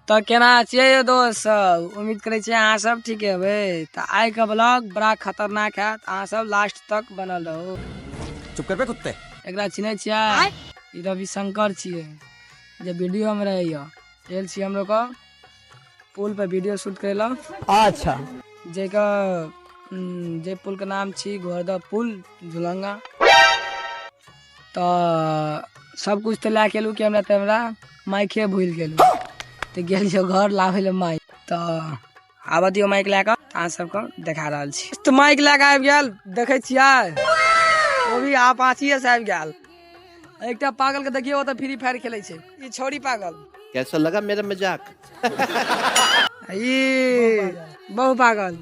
तऽ केना छियै यौ दोस्त सब? उम्मीद करै छियै अहाँ सब ठीक हेबै। तऽ आइके ब्लॉग बड़ा खतरनाक हैत, अहाँ सब लास्ट तक बनल रहू। चुप कर बे कुत्ते। एकरा चिन्है छियै? ई रविशंकर छियै जे वीडियोमे रहैया। आयल छी हमरो के पुल पर वीडियो शूट करै लए। अच्छा। जाहिके जे पुलके नाम छी घोरदा पुल झुलंगा। तऽ सब कुछ तऽ लए के एलहुँ, कैमरा तेमरा, माइके भूलि गेलहुँ, तऽ गेल छियै घर लाबै लए माइक। तऽ आबऽ दियौ माइक लए कऽ, अहाँ सबके देखा रहल छी। तऽ माइक लए कऽ आबि गेल, देखै छियै ओ भी अपाचिए से आबि गेल। एकटा पागल के देखियौ, ओतऽ फ्री फायर खेलै छै ई छौड़ी पागल। कैसा लगा मेरा मजाक? ई बहु पागल,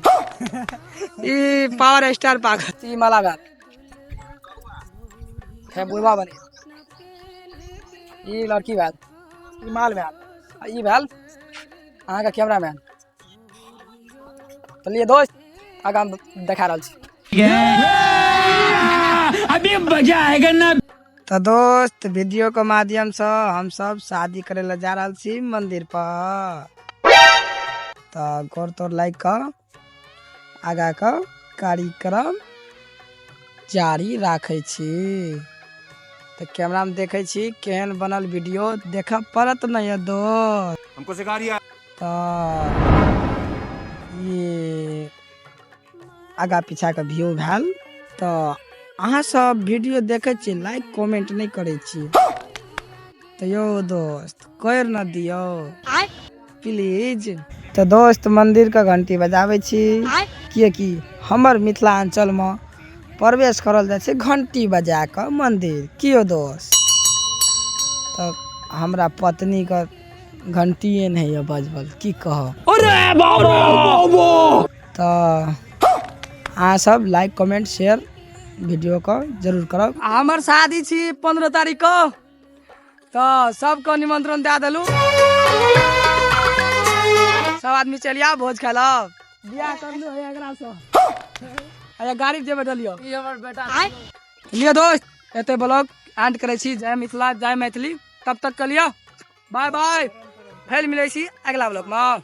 ई पावर स्टार पागल, ई माला भेल हे बुढ़वा बने, ई लड़की भेल, ई माल भेल, आ ई भेल अहाँके कैमरामैन। तऽ लिए दोस्त, आगाँ हम देखा रहल छी। अभी मजा आएगा ना। तऽ दोस्त, वीडियो के माध्यम से हम सब शादी करे ला जा रहल छी मंदिर पर। तऽ गोर तोर लाइक कऽ आगा के कार्यक्रम जारी राखै छी। तऽ कैमरा में देखै छी केहन बनल वीडियो, देखऽ पड़त ने यौ दोस्त। हमको सिखा रिया। तऽ ये आगा पीछा के व्यू भेल। तऽ अहाँ सब वीडियो देखै छी, लाइक कमेंट नहि करै छी, तऽ यौ दोस्त कर न दियौ प्लीज। तऽ दोस्त, मंदिर के घंटी बजाबै छी, किएकि हमर मिथिलांचल में प्रवेश करल जाइ छै घंटी बजा कऽ मंदिर। कियो दोस्त, तऽ हमरा पत्नी के घंटिए नहि यऽ बजबल, की कहब। तऽ अहाँ सब लाइक कमेंट शेयर वीडियो के जरूर करब। हमर शादी छी 15 तारीख के, तऽ सबके निमंत्रण दए देलहुँ, सब आदमी चलि आउ भोज खाय लए। बियाह करलू है एकरा से, अच्छा गाड़ी जे बैठल यऽ ई हमर बेटा। लिअ दोस्त, एते ब्लॉग एंड करै छी। जय मिथिला, जय मैथिली। तब तक के लिअ बाय बाय, फेर मिलै छी अगिला ब्लॉग में।